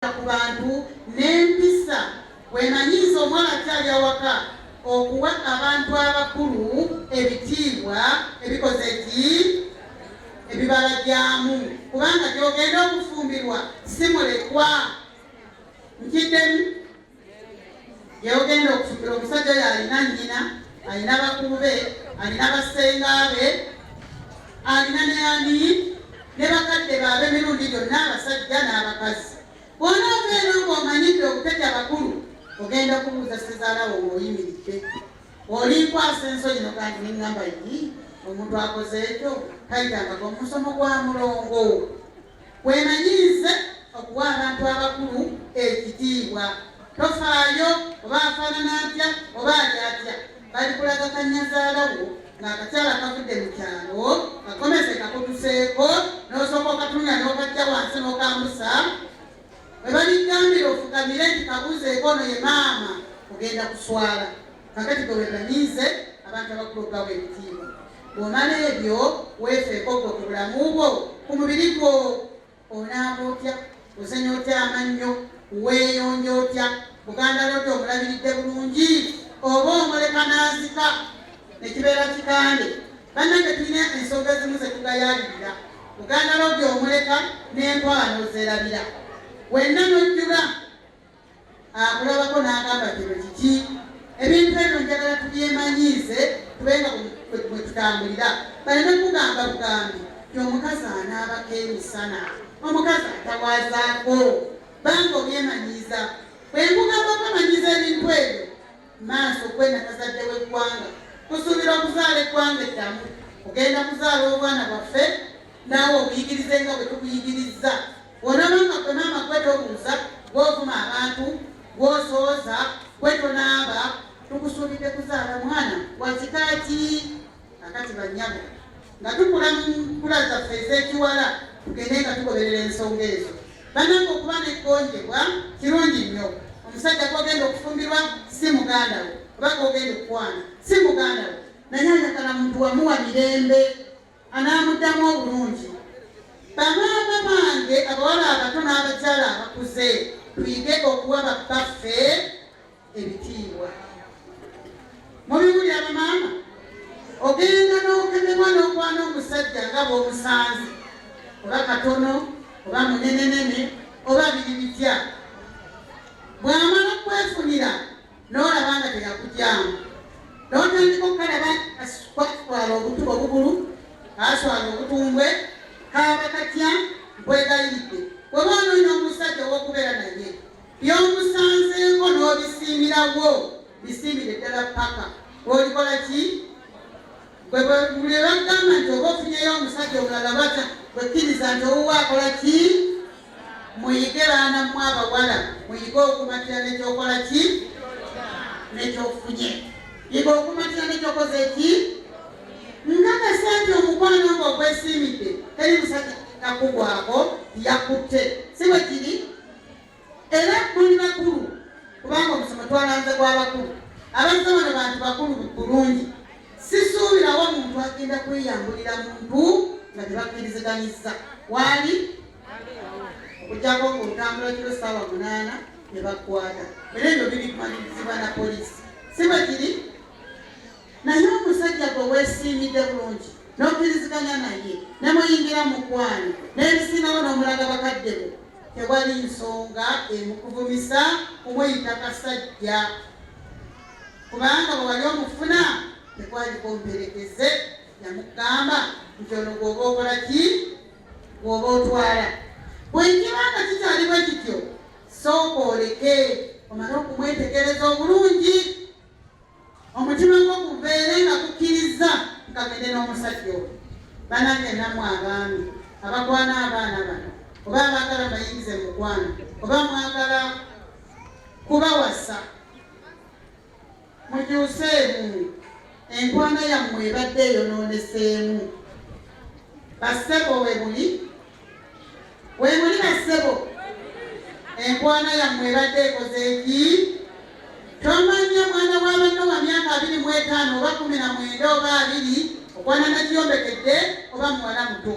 Ku bantu n'empisa, weemanyiize omuwala akyali awaka okuwa abantu abakulu ebitiibwa ebikoze ki ebibala gyamu, kubanga gy'ogenda okufumbirwa si mulekwa. Nkiddemu, gy'ogenda okufumbirwa omusajja oyo alina nnyina, alina bakulu be, alina bassenga be, alina ne ani ne bakadde baabe emirundi gyonna, abasajja n'abakazi. Bw'onaava eno ng'omanyidde okutetya bakulu, ogenda kubuuza ssezaala wo ng'oyimiridde, "Olinkwasa ensonyi?" Nogandi neŋŋamba yi omuntu akoze ekyo tayitangako omusomo gwa mulongo. Weemanyiize okuwa abantu abakulu ekitiibwa. Tofaayo oba afaanana atya oba ali atya. Balikulaga kannyazaala wo ng'akakyala kavudde mu kyalo, kakomese kakutuseeko, n'osooka okatunula n'okajja wansi n'okambusa. Bwe baligambira ofukamire nti kabuuzeeko ono ye maama, ogenda kuswala. Kakati gwe weemanyiize abantu abakulu okubawa ebitiibwa. Bw'omala ebyo, weefeeko gwe ku bulamu bwo, ku mubiri gwo. Onaaba otya? Osenya otya amannyo? Weeyonja otya? Buganda Road omulabiridde bulungi oba omuleka n'azika ne kibeera kikande? Bannange, tulina ensonga ezimu ze tugayaalirira. Buganda Road omuleka n'enkwala n'ozeerabira, wenna n'ojjula, akulabako n'agamba, "Kino kiki?" Ebintu ebyo njagala tubyemanyiize, tube nga bwe tutambulira, baleme kugamba bugambi ti omukazi anaabako emisana, omukazi atawaazaako. Banga obyemanyiiza. Bwe nkugamba okwemanyiiza ebintu ebyo maaso, gwe nakazadde w'eggwanga kusuubira okuzaala eggwanga eddamu. Ogenda kuzaala obwana bwaffe, naawe obuyigirize nga bwe tukuyigirizza. Bw'onaabanga gwe maama gwe tobuuza, gw'ovuma abantu, gw'osooza, gwe tonaaba, tukusuubidde kuzaala mwana wa kika ki? Akati bannyabo, nga tukula mu nkula zaffe ez'ekiwala, tugende nga tugoberera ensonga ezo. Banange, okuba n'eggonjebwa kirungi nnyo. Omusajja gw'ogenda okufumbirwa si muganda wo, oba gw'ogenda okukwana si muganda wo, naye ayagala muntu wamuwa mirembe, anaamuddamu obulungi. Bamaama bange, abawala abato n'abakyala abakuze, tuyige okuwa babbaffe ebitiibwa. Mubiwulira bamaama? Ogenda n'okemebwa n'okwana omusajja nga bw'omusanze, oba katono oba munenenene oba biri bitya, bw'amala kwefunira n'olaba nga teyakugyamu, n'otandika okukalaba kwaswala obutu obugulu, kaswala obutumbwe, kaaba katya. Nkwegayiridde, bw'oba onoonya omusajja ow'okubeera naye, by'omusanzeeko n'obisiimirawo, bisiimire ddala paka olikola ki. Gwe buli bagamba nti oba ofunyeyo omusajja omulala, batya bwekkiriza nti owuwe akola ki? Muyige, baana mmwe abawala, muyige okumatira nekyokola ki nekyofunye. Yiga okumatira nekyokoze ki. Nkakasa nti omukwano nga ogwesiimidde, teri musajja takugwako yakutte, si bwe kiri? Era muli bakulu, kubanga omusomo twalanze gw'abakulu. Abazze bano bantu bakulu bulungi. Sisuubirawo muntu agenda kweyambulira muntu nga tebakkiriziganyizza waali, okujjako ng'otambula kiro ssaawa 8 ne bakwata. Era ebyo birikumalirizibwa na poliisi, si bwe kiri? Naye omusajja gwe weesiimidde bulungi n'okkiriziganya naye ne muyingira mukwano n'ebisimawo n'omulaga bakadde bo, tewali nsonga emukuvumisa kumuyita kasajja, kubanga bwe wali omufuna tekwaliko mperekeze yamugamba nti ono gw'oba okola ki, gw'oba otwala. Bwe kiba nga kikyali bwe kityo, sooka oleke omale okumwetegereza obulungi, omutima gwo gubeere nga gukkiriza nkagende n'omusajja oyo. Banange, nammwe abaami abakwana abaana bano, oba abaagala bayingize mukwano, oba mwagala kubawasa, mukyuseemu. Enkwana yammwe ebadde eyonooneseemu. Bassebo, we muli, we muli bassebo, enkwana yammwe ebadde ekoze eki? Tomanya mwana wa banno wa myaka 25 oba 19 oba 20 okwana nakiyombekedde, oba muwala muto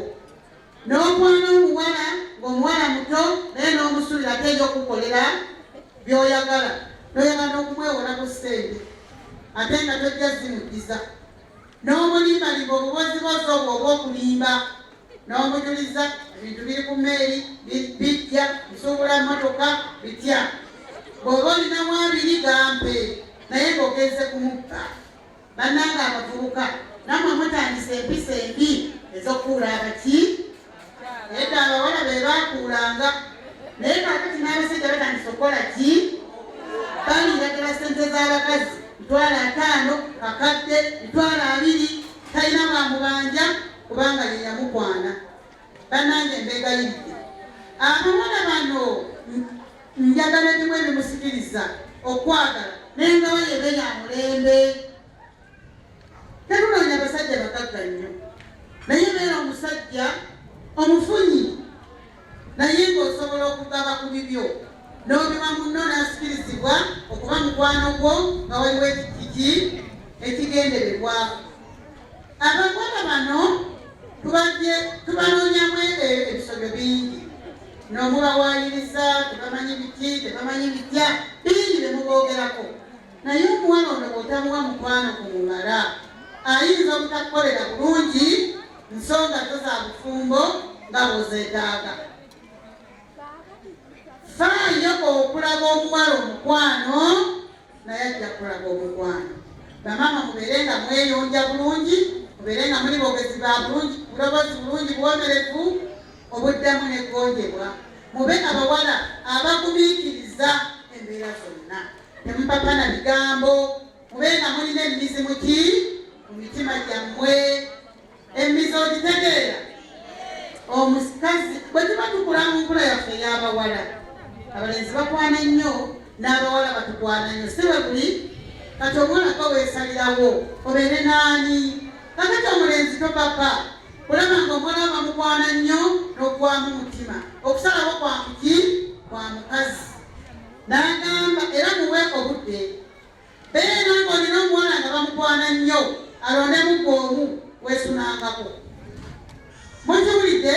n'okwana omuwala. Ng'omuwala muto naye n'omusuubira ate eri okukukolera by'oyagala, n'oyagala n'okumwewolako ssente ate nga tojja zimuddiza, n'omulimbalimba obubozibozi obwo obw'okulimba, n'omujuliza ebintu biri ku mmeeri bijja, nsuubula mmotoka bitya, bw'oba olinamu abiri gampe, naye ng'ogenze kumubba. Bannange abavubuka nammwe mutandise empisa embi ez'okukuula abaki. Edda abawala be baakuulanga, naye kaakati n'abasajja batandise okukola ki? Baliira ddala ssente z'abakazi, 500,000, kakadde, 20,000, talina bwamubanja kubanga ye yamukwana. Bannange mbeegayiridde, abawala bano njagala ebimu ebimusikiriza okwagala naye nga weyebe ya mulembe. Tetunoonya basajja bagagga nnyo, naye beera omusajja omufunyi naye ng'osobola okugaba ku bibyo n'obiwa munno n'asikirizibwa okuba mukwano gwo nga waliwo ekikiki ekigendererwa. Abawala bano tubadde tubanoonyamu ebisobyo bingi, n'omubawaayiriza tebamanyi biki, tebamanyi bitya, bingi bye muboogerako. Naye omuwala ono bw'otamuwa mukwano gumumala, ayinza obutakukolera bulungi nsonga zo za bufumbo nga bw'ozeetaaga. Faayo okulaga omuwala omukwano naye ajja kulaga omukwano. Bamaama mubeere nga mweyonja bulungi, mubeere nga muli boogezi ba bulungi, bulobozi bulungi buwomerevu obuddamu n'eggonjebwa. Mube abawala abagumiikiriza embeera zonna, temupapana bigambo, mube nga mulina emmizi muki mu mitima gyammwe. Emmizi ogitegeera? Omukazi bwe tuba tukula mu nkula yaffe ey'abawala, abalenzi bakwana nnyo n'abawala batukwana nnyo, si bwe buli? Kati omuwala gwe weesalirawo obeere n'ani? Kakati omulenzi topapa kulaba ng'omuwala we bamukwana nnyo n'oggwamu mutima. Okusalawo kwa muki? Kwa mukazi. N'agamba era muwe obudde. Beera ng'olina omuwala nga bamukwana nnyo, alondemu ggwe omu weesunangako. Mukiwulidde?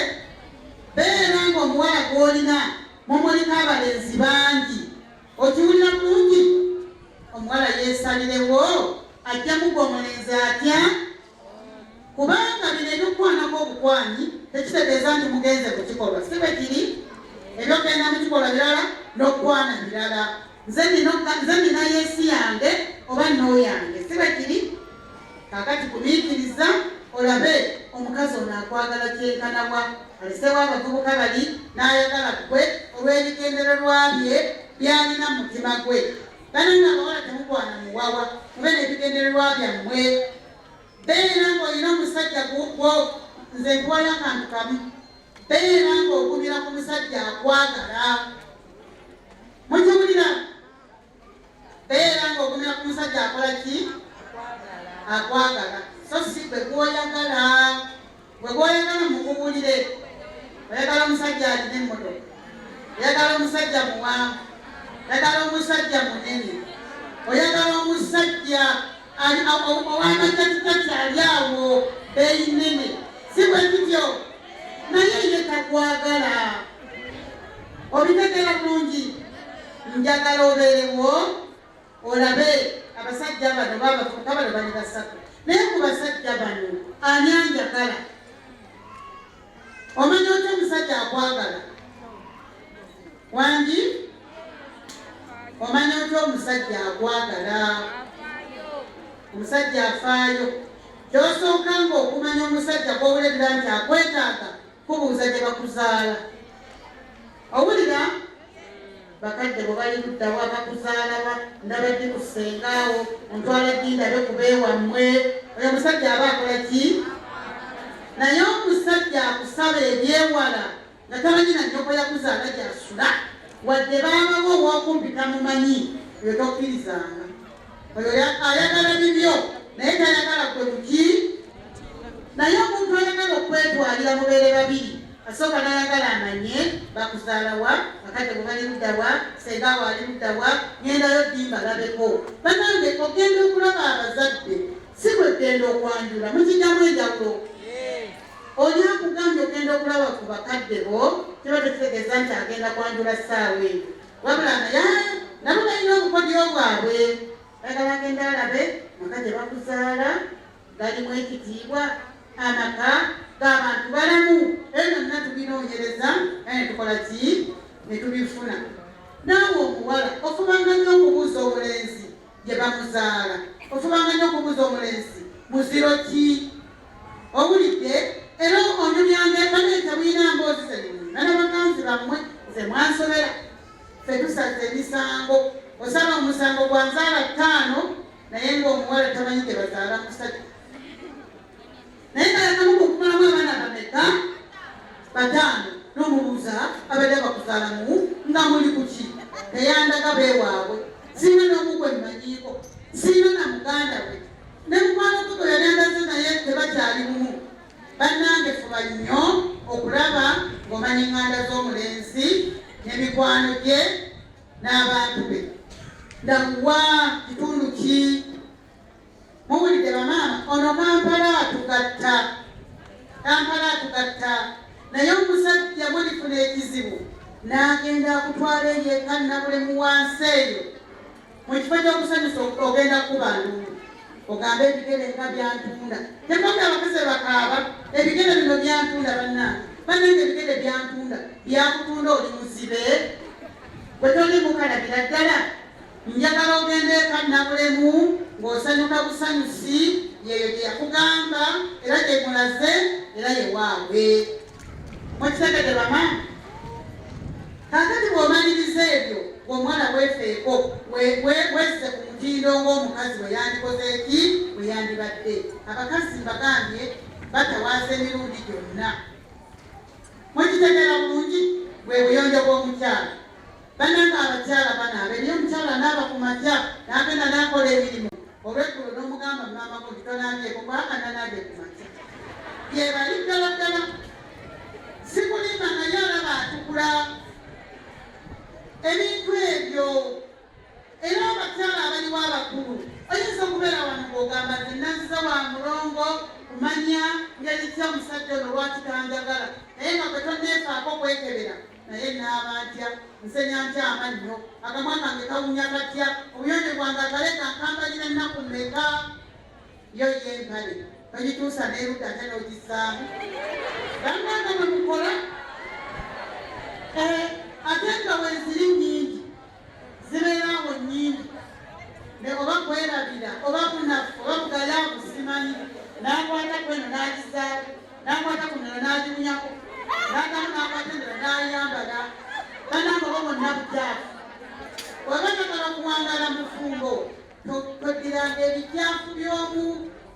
Beera ng'omuwala gw'olina mumuliko abalenzi bangi. Okiwulira bulungi? Omuwala yeesalirewo ajjamu ggwe omulenzi atya? Kubanga bino eby'okukwanako obukwanyi tekitegeeza nti mugenze ku kikolwa, si bwe kiri? Eby'okugenda mu kikolwa birala n'okukwana birala. Nze nina yeesi yange oba no yange, si bwe kiri? Kaakati gumiikiriza olabe omukazi ono akwagala kyenkana wa. Aleseewo abavubuka bali n'ayagala ggwe olw'ebigendererwa bye by'alina mu mutima gwe. Banange abawala temukwana muwawa, mube n'ebigendererwa byammwe. Beera ng'olina omusajja gwo, nze nkuwayo akantu kamu. Beera ng'ogumira ku musajja akwagala. Mukiwulira? Beera ng'ogumira ku musajja akola ki? Akwagala. So si gwe gwoyagala. Gwe gwoyagala mukubulire. Oyagala omusajja alina emmotoka, oyagala omusajja muwanvu, oyagala omusajja munene, oyagala omusajja ow'amacakicaci ali awo beeyi nnene, si bwe kityo? Naye ye takwagala. Obitegeera bulungi? Njagala obeerewo olabe abasajja bano babavubuka bano bali basatu, naye ku basajja bano ani anjagala? Omanya otya omusajja akwagala? Wangi, omanya otya omusajja akwagala? Omusajja afaayo. Ky'osooka ng'okumanya omusajja gw'owulirira nti akwetaaga, kubuuza gye bakuzaala. Owulira? Bakadde bo bali luddawa? Bakuzaala wa? Ndaba ddi ku ssengaawo? Ontwala ddi ndabe ku beewammwe? Oyo omusajja aba akola ki? Naye omusajja akusaba ebyewala nga tamanyi na nnyoko yakuzaala gy'asula, wadde baaba wo ow'okumpi tamumanyi, oyo tokkirizanga. Oyo ayagala bibyo naye tayagala gwe muki. Naye omuntu ayagala okwetwalira mubeere babiri, asooka n'ayagala amanye bakuzaala wa, bakadde bo bali ludda wa, ssenga wo ali ludda wa, ŋŋendayo ddi mbalabeko. Bannange ogenda okulaba abazadde si bwe ggenda okwanjula, mukijjamu enjawulo. Oli akugambye ogenda okulaba ku bakadde bo kiba tekitegeeza nti agenda kwanjula ssaawa eyo, wabula naye nabo balina obukodyo bwabwe, bagala agenda alabe maka gye bakuzaala galimu ekitiibwa, amaka g'abantu balamu. Ebyo byonna tubinoonyereza naye netukola ki ne tubifuna. Naawe omuwala ofubanga nnyo okubuuza omulenzi gye bamuzaala, ofubanga nnyo okubuuza omulenzi muziro ki, owulidde? Era onyumyanga bane tebulina mboozi zennyina na baganzi bammwe, nze mwansobera. Ffe tusaza emisango, osala omusango gwa nzaala 5 naye ng'omuwala tamanyi gye bazaala musajja, naye nga yakamuka okumalamu abaana bameka? 5. N'omubuuza abadde abakuzaalamu nga muli kuki? Teyandaga beewaabwe, siina n'omugwe mmanyiiko, siina na muganda we, ne mukwano gwe gwe yali andaze naye tebakyali bumu. Bannange, fuba nnyo okulaba ng'omanya eŋŋanda z'omulenzi n'emikwano gye n'abantu be. Ndakuwa kitundu ki? Muwulidde bamaama, ono Kampala atugatta, Kampala atugatta, naye omusajja mulifuna ekizibu n'agenda akutwala eyo eka Nabulemu wansi eyo, mu kifo ky'okusanyusa ogenda kuba nduulu, ogambe ebigere nga byantunda. Tekwanga abakazi bakaaba ebigere bino byantunda. Bannange, bannange, ebigere byantunda, byakutunda? Oli muzibe gwe, toli mukalabira ddala. Njagala ogende eka Nabulemu ng'osanyuka busanyusi, yeeyo gye yakugamba era gye mulaze era ye waabwe. Mukitegedde bamaama? Kaakati bw'omaliriza ebyo, ng'omuwala weefeeko, wezze ku mutindo ng'omukazi bwe yandikoze eki, bwe yandibadde. Abakazi mbagambye batawaaza emirundi gyonna. Mukitegeera bulungi? Bwe buyonjo bw'omukyala. Bannange, abakyala banaaba. Eriyo omukyala anaaba ku makya n'agenda n'akola emirimu, olweggulo n'omugamba, "Maama gundi, tonabyeko?" Kubanga nanaabye ku makya. Yebali ddala ddala, sikulimba, naye alaba atukula ebintu ebyo. Era abakyala abaliwo abakulu, oyinza okubeera wano ng'ogamba, "Nze nanziza wa mulongo kumanya ngeri ki omusajja ono lwaki tanjagala," naye nga gwe tonneefaako kwekebera. Naye naaba ntya? Nsenya ntya amannyo? Akamwa kange kawunya katya? Obuyonjo bwange akaleka nkambalira ennaku mmeka? Yo ye empale togituusa n'erudda ate n'ogissaamu. Bannange, bwe mukola ate nga wenziri nnyingi, zibeeraawo nnyingi, ne oba kwerabira oba bunafu oba bugayaavu simanyi, n'akwata kweno n'agizaako, n'akwata ku ndala n'agiwunyako, n'addamu n'akwata endala n'ayambala. Bannange, oba bwonna bukyafu. Waba njagala kuwangala mufumbo, toddiranga ebikyafu by'omu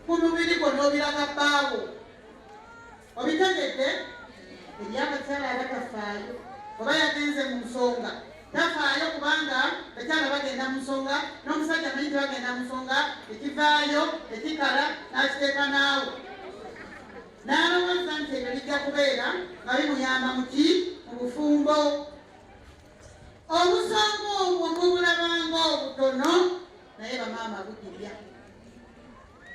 ku mubiri gwo n'obiraga bbaawo. Obitegedde? Eri abakyala abatafaayo, oba yagenze mu nsonga tafaayo, kubanga bakyala bagenda mu nsonga n'omusajja amanyi tebagenda mu nsonga, ekivaayo ekikala n'akiteeka naawe n'alowooza nti ebyo bijja kubeera nga bimuyamba muki mu bufumbo. Obusango obwo mubulabanga obutono, naye bamaama bugirya.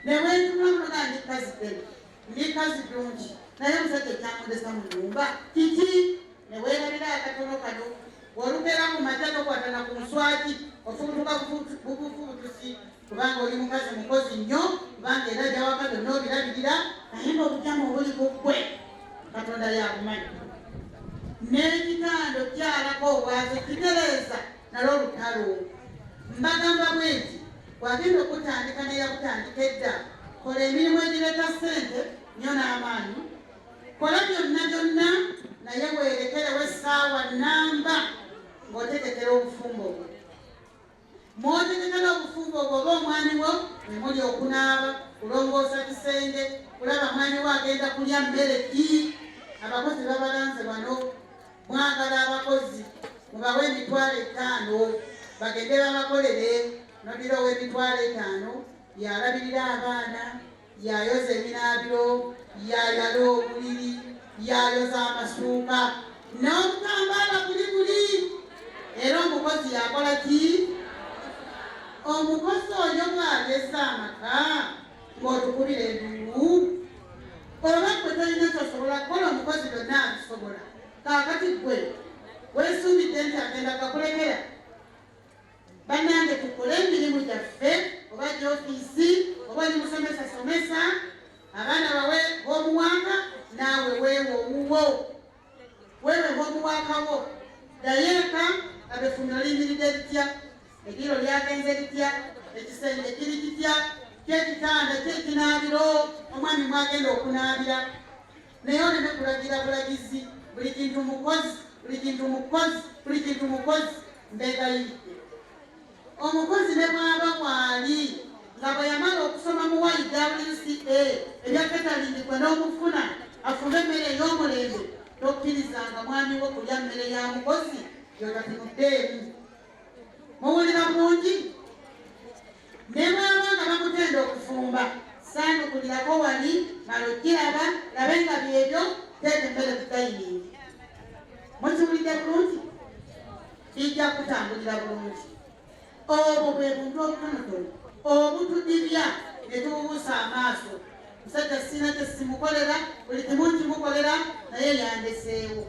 Newentunula munoga, ndi kazi ddene, ndi kazi ddungi, naye omusajja ekyamundesa mu nyumba kiki? Neweerabira akatono kano. Olukeera mu makya tokwatana ku nswaki, ofubutuka bubufubutusi, kubanga oli mukazi mukozi nnyo, kubanga era byawaka byonna obirabirira, naye ngaobukyamu obuli ku ggwe Katonda yabumanyi. N'ekitando kyalako obwazo kitereeza nalwo olutalo. Mbagamba bwe nti bwagenda okutandika neyakutandika edda, kola emirimu egireeta ssente nnyo n'amaanyi, kola byonna byonna, naye weerekerewo essaawa namba ng'otegekera obufumbo bwe. Mwotegekera obufumbo bwe oba omwami wo, mwe muli okunaaba, kulongoosa kisenge, kulaba mwami wo agenda kulya mmere ki. Abakozi babalanze wano, mwagala abakozi mubawe 50,000 bagende babakolere. Nodira ow'emitwalo 50 yalabirira abaana, yayoza ebinaabiro, yayala obuliri, yayoza amasuuka n'obutambaala buli buli. Era omukozi yakola ki? Omukozi oyo bw'ageza amaka ng'otukubira enduulu. Oba ggwe tolina ky'osobola kukola, omukozi byonna abisobola. Kaakati ggwe weesuubidde nti agenda gakulekera? Bannange, tukole emirimu gyaffe, oba gy'ofiisi, oba oli musomesa, somesa abaana, bawe homework, naawe weewe owuwo, weewe homework wo. Ddayo eka, abefumbiro liyimiridde litya, eddiiro lyagenze litya, ekisenge kiri kitya, kyekitanda, kyekinaabiro omwami mwagenda okunaabira. Naye oleme kulagira bulagizi buli kintu mukozi, buli kintu mukozi, buli kintu mukozi. Mbeegayiridde, omukozi ne bw'aba waali nga bwe yamala okusoma mu YWCA ebya catering, gwe n'omufuna afumbe emmere ey'omulembe, tokkirizanga mwami wo kulya mmere ya mukozi yotatunuddeemu. Muwulira bulungi? Ne bw'aba nga bamutenda okufumba, saanukulirako wali, mala okiraba, labe nga byebyo, teeka emmere ku dining. Mukiwulidde bulungi? Kijja kutambulira bulungi. Obwo bwe buntu obutonotono obutudibya ne tububuusa amaaso. Musajja sina kye simukolera, buli kimu nkimukolera, naye yandeseewo.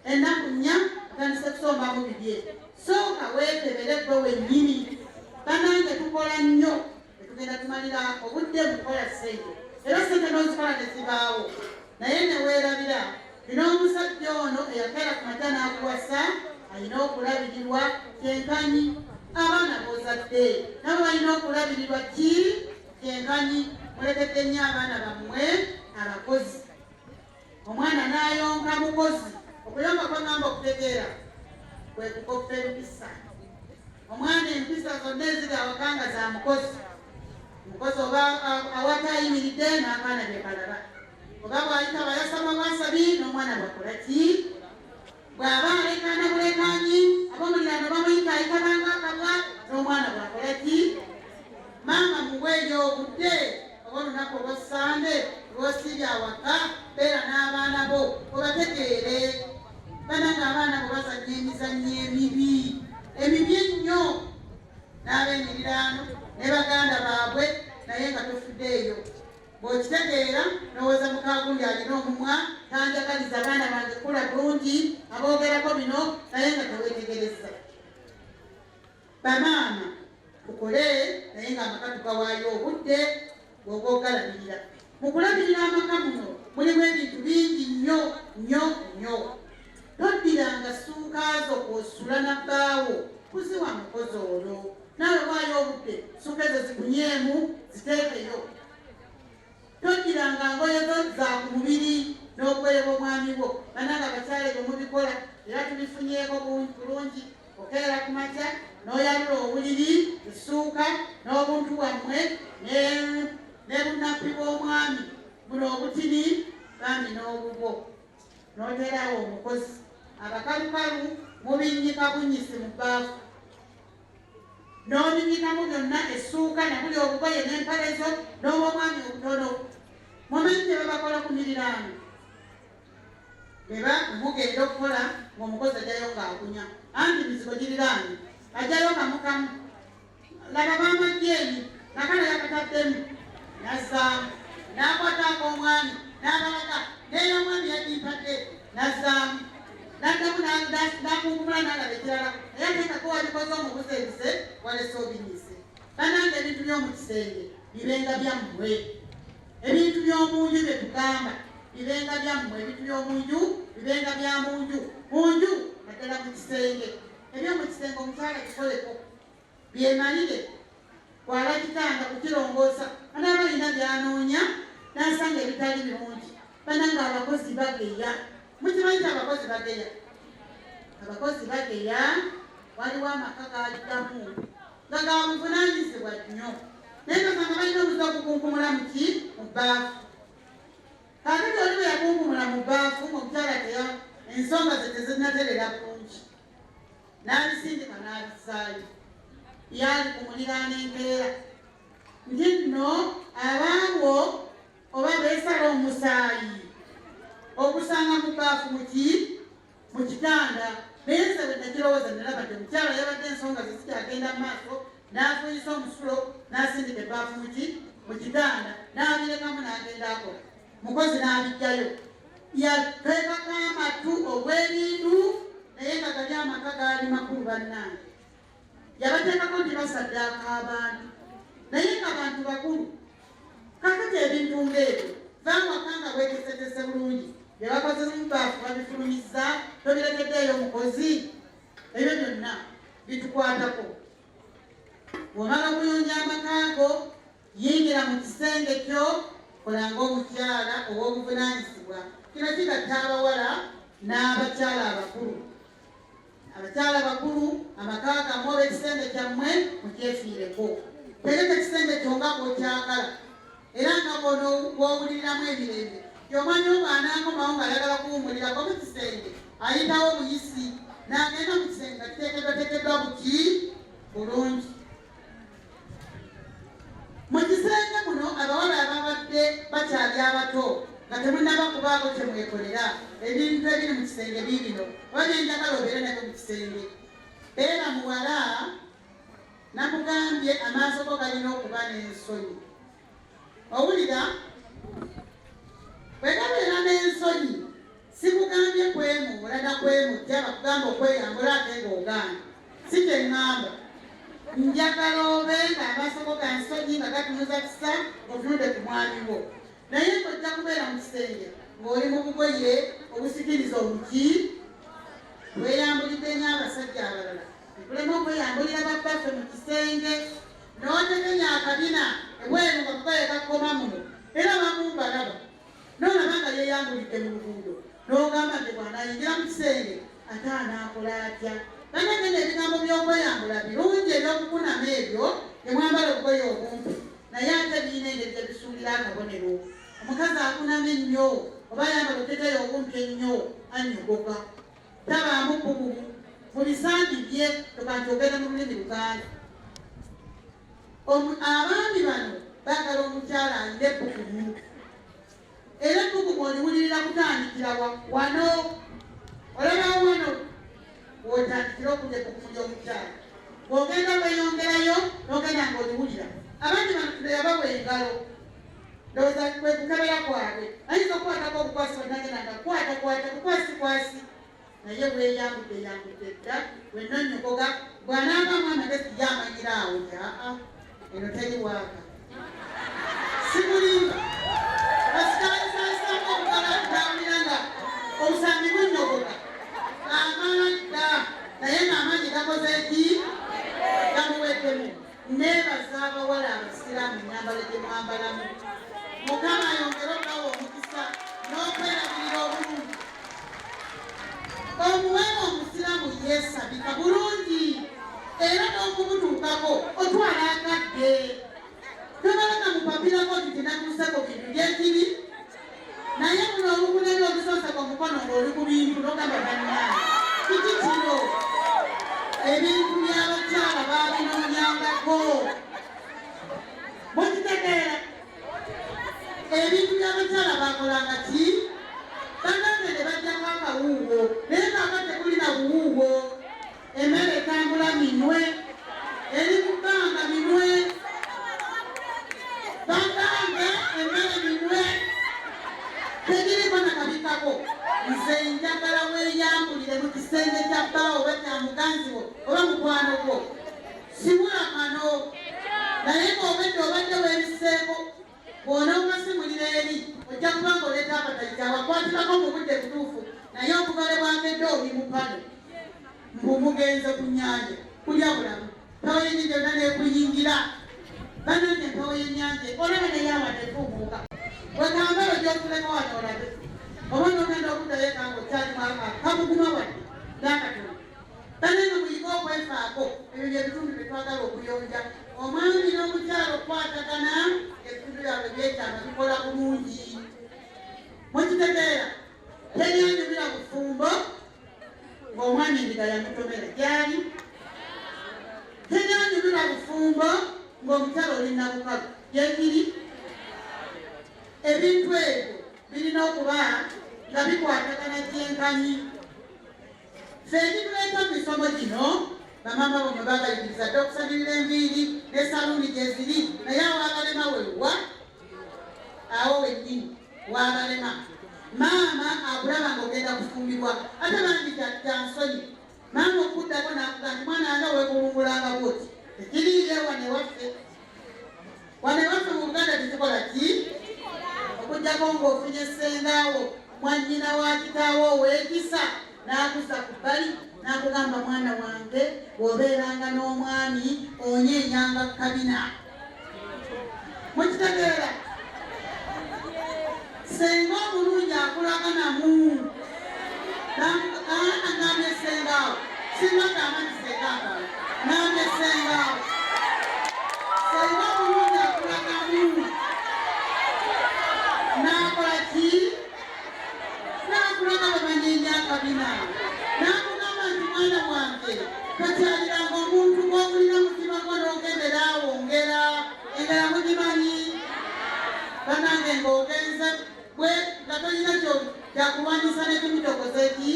Ennaku 4 atandise kusombamu bibye. Sooka weekebere gwe wennyini. Banange, tukola nnyo, tetugenda tumalira obudde mukukola ssente, era ssente n'ozikola ne zibaawo, naye ne weerabira bino: omusajja ono eyakeera ku makya n'akuwasa alina okulabirirwa kyenkanyi, abaana b'ozadde nabo balina okulabirirwa ki kyenkanyi. Mulekedde nnyo abaana bammwe abakozi. Omwana n'ayonka mukozi. Okuyonka kwaŋŋamba okutegeera kwe kukoppa empisa. Omwana empisa zonna eziri awaka nga za mukozi. Omukozi oba awaka ayimiridde n'akaana bye kalaba, oba bw'ayita bayasama bwasabi, n'omwana bwakola ki? Bw'aba alekaana bulekanyi, ab'omuliraano bamuyita ayitabanga akabwa, n'omwana bwakola ki? Maama, muweeyo obudde, oba olunaku olwa Sande lw'osiibye awaka, beera n'abaana bo obategeere. Banange, abaana bwe bazannya emizannyo emibi, emibi ennyo, n'ab'emiriraano ne baganda baabwe, naye nga tofuddeeyo. Bw'okitegeera n'owooza, mukagundi alina omumwa, tanjagaliza abaana bange kula bulungi, aboogerako bino, naye nga teweetegereza. Bamaama, tukole, naye nga amaka tugawaayo obudde bw'ogalabirira. Mu kulabirira amaka muno mulimu ebintu bingi nnyo nnyo nnyo. Toddiranga ssuuka zo kw'osula na bbaawo kuziwa mukozi olwo. Naawe waayo obudde, ssuuka ezo zikunyeemu, ziteekeyo. Toddiranga ngoye zo za ku mubiri n'obugoye bw'omwami bwo. Banange, abakyala ebyo mubikola, era tubifunyeeko bulungi. Okeera ku makya n'oyalula obuliri, essuuka n'obuntu bwammwe ne bunappi bw'omwami buno obutini bambi n'obubwo, n'oteerawo omukozi. Abakalukalu mubinnyika bunnyisi mu bbaafu, n'obinyikamu byonna, essuuka na buli obugoye n'empale zo n'obwomwami obutono. Mumanyi gye babakola ku miriraano, beba mugenda okukola ng'omukozi ajjayo ng'akunya, anti mizigo giriraanye, ajjayo kamukamu. Laba bamajjeeni nakala yakataddemu, nazzaamu, n'akwataako omwami n'abalaga n'ey'omwami yagimpadde, nazzaamu, n'addamu n'akunkumula, n'alaba ekirala, naye ateekako wabikoze omubuze ebise walese obinyise. Banange, ebintu by'omu kisenge bibenga byammwe. Ebintu by'omunju bye tugamba bibenga byammwe. Ebintu by'omunju bibenga bya munju, munju, naddala mu kisenge. Ebyomu kisenge omukyala kikoleko, byemalire. Kwala kitanda, kukirongoosa, anaaba alina byanoonya n'asanga ebitali birungi. Banange, abakozi bageya. Mukimanyi nti abakozi bageya? Abakozi bageya. Waliwo amaka galigamu nga ga buvunaanyizibwa nnyo, naye tosanga balina obuze okukunkumula muki mu bbaafu. Kaakati oli bwe yakunkumula mu bbaafu, omukyala teya ensonga ze tezinaterera bulungi, n'abisindika n'abissaayo. Yali ku muliraano enkeera nti nno abaabwo oba beesala omusaayi okusanga mu bbaafu muki mu kitanda. Naye nze bwe nakirowooza, nalaba nti omukyala yabadde ensonga ze zikyagenda mu maaso, n'afuuyisa omusulo, n'asindika ebbaafu muki mu kitanda, n'abirekamu, n'agenda akola. Mukozi n'abijjayo. Yateekako amatu ogw'ebintu, naye nga gali amaka gaali makulu bannange. Yabateekako nti basaddaaka abantu, naye nga bantu bakulu. Kakati ebintu ng'ebyo, va awaka nga weeteeseteese bulungi. Bye bakozesa mu bbaafu babifulumizza, tobirekeddeeyo mukozi. Ebyo byonna bitukwatako. Bw'omala okuyonja amaka go, yingira mu kisenge kyo, kola ng'omukyala ow'obuvunaanyizibwa. Kino kigatta abawala n'abakyala abakulu. Abakyala bakulu, amaka gammwe oba ekisenge kyammwe mukyefiireko. Tegeka ekisenge kyo nga bw'okyagala era nga bw'owuliriramu emirembe. Omwami wo bw'anaakomawo ng'ayagala kuwummulirako mu kisenge, ayitawo buyisi n'agenda mu kisenge nga kiteekeddwateekeddwa buki bulungi. Mu kisenge muno abawala ababadde bakyali abato nga temunnaba kubaako kye mwekolera, ebintu ebiri mu kisenge biibino oba bye njagala obeere nabyo mu kisenge. Beera muwala, nakugambye amaaso go galina okuba n'ensonyi. Owulira? Bwe gabeera n'ensonyi, sikugambye kwemuula na kwemujja, bakugamba okweyambula ate ng'ogaana. Si kye ŋŋamba. Njagala obe ng'amaaso go ga nsonyi nga gatunuza kisa ng'otunudde ku mwami wo. Naye ng'ojja kubeera mu kisenge ng'oli mu bugoye obusikiriza omuki. Weeyambulidde nnyo abasajja abalala. Nkulema okweyambulira babbaffe mu kisenge n'otegenya akabina ebweru nga kugaye kakoma muno era abamu mbalaba n'olaba nga yeeyambulidde mu luguudo n'ogamba nti bw'anaayingira mu kisenge ate anaakola atya? Bannange nno ebigambo by'okweyambula birungi eby'okukunama ebyo ne mwambala obugoye obumpi naye ate birina engeri gye bisuulira akabonero. Omukazi akunama ennyo oba ayambala obuteteeyi obumpi ennyo annyogoga. Tabaamu bbugumu mu bisambi bye kyoka nkyogere mu lulimi Luganda. Abaami bano baagala omukyala alina ebbugumu era ebbugumu oliwulirira kutandikira wa wano olabawo wano w'otandikira okulya ebbugumu ly'omukyala bw'ogenda weeyongerayo n'ogenda ng'oliwulira. Abaami bano tunayabawa engalo ndowooza kwe kukebera kwabwe ayinza okukwatako obukwasi bannagenda nga kwatakwata bukwasikwasi naye weeyambudde yambudde dda wenonnyogoga bw'anaavaamu amagezi ye amanyira awo nti aa eno teri waaka sikulimba basitalisaisanga obugala ntawulira nga obusambi bunnyogoga amala dda naye ng'amaanyi gakoze ki gamuweddemu. Nneebaza abawala abasiraamu ennyambala gye mwambalamu. Mukama ayongere okubawa omukisa n'okwerabirira obulungi. Omuwala omusiraamu yeesabika bulungi era n'okumutuukako otwala akadde. Tomala nga mupapirako nti tenatuuse ku bintu gyekiri naye buno obukunene obusonseka omukono ng'oli ku bintu n'ogamba bannange kiki kino? Ebintu by'abakyala baabinoonyangako. Mukitegeera? Ebintu by'abakyala baakolanga ki? Bannange ne baggyako akawuuwo naye kaakati tekulina buwuuwo. Emmere etambula minwe, eri mu bbanga minwe. Bannange emmere minwe tegiriko na kabikkako. Nze njagala weeyambulire mu kisenge kya bbaawo oba kya muganzi wo oba mukwano gwo. Siwula kano naye ng'obwedda obadde weebiseeko Bw'onookasimulira eri ojja kuba ng'oleeta akatayita awakwatirako mu budde butuufu naye okuva lwe bwakedde oli mupano mbu mugenze ku nnyanja kulya bulamu mpewo y'ennyanja yonna n'ekuyingira bannange empewo y'ennyanja olaba naye awadde efuumuuka wekambala ojja okuleka wano olabe oba n'ogenda okuddayo eka ng'okyalimu akabuguma wadde n'akatono. Bannange muyige okwefaako, ebyo bye bitundu bye twagala okuyonja. Omwami n'omukyala okukwatagana ng'ebitundu byabwe eby'ekyama bikola bulungi. Mukitegeera? Teri anyumira bufumbo ng'omwami endiga yamutomera gyali. Teri anyumira bufumbo ng'omukyala oli nabukalu gyekiri. Ebintu ebyo birina okuba nga bikwatagana kyenkanyi. Ffe ekituleeta mu misomo gino bamaama bammwe babayigiriza dda okusanirira enviiri ne saluuni gyeziri naye awo abalema wewa awo wennyini. Bwabalema. Maama akulaba ng'ogenda kufumbibwa, ate bangi kya nsonyi maama okuddako n'akuga nti, "Mwana wange, weekulungulanga bwoti." Tekiriire wano ewaffe. Wano ewaffe mu Buganda tekikola ki, okuggyako ng'ofunye ssengaawo, mwannyina wa kitaawo ow'ekisa, n'akussa ku bbali n'akugamba, "Mwana wange, bw'obeeranga n'omwami onyeenyanga kabina." Mukitegeera? Senga omulungi akulaga namu. Ngambye sengaawo, sinagamba nti senga akala, ngambye sengaawo. Senga omulungi akulagamu n'akola ki? N'akulaga bwe akabina, n'akugamba nti, "Mwana wange, tokyaliranga omuntu gw'owulira mutima gwo n'ogendera awo." Ngera engera mugimanyi, banange, ng'ogenze bwe nga tolina kyakulwanyisa n'ekimu kyokoze ki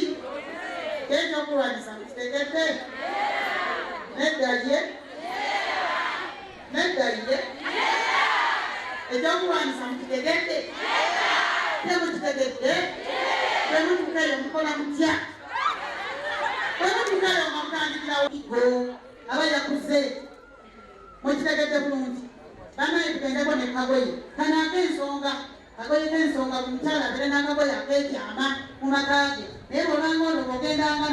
kyekyokulwanyisa. Mukitegedde? Nedda ye, nedda ye. Ekyokulwanyisa mukitegedde? Temukitegedde? Bwe mutuukayo mukola mutya? Bwe mutuukayo nga mutandikirawo go aba yakuze. Mukitegedde bulungi, banaye? Tugendeko ne kagoye kano ak'ensonga, kagoye k'ensonga. Buli mukyala abeere n'akagoye ak'ekyama mu maka ge, naye bw'obanga ono bw'ogendanga.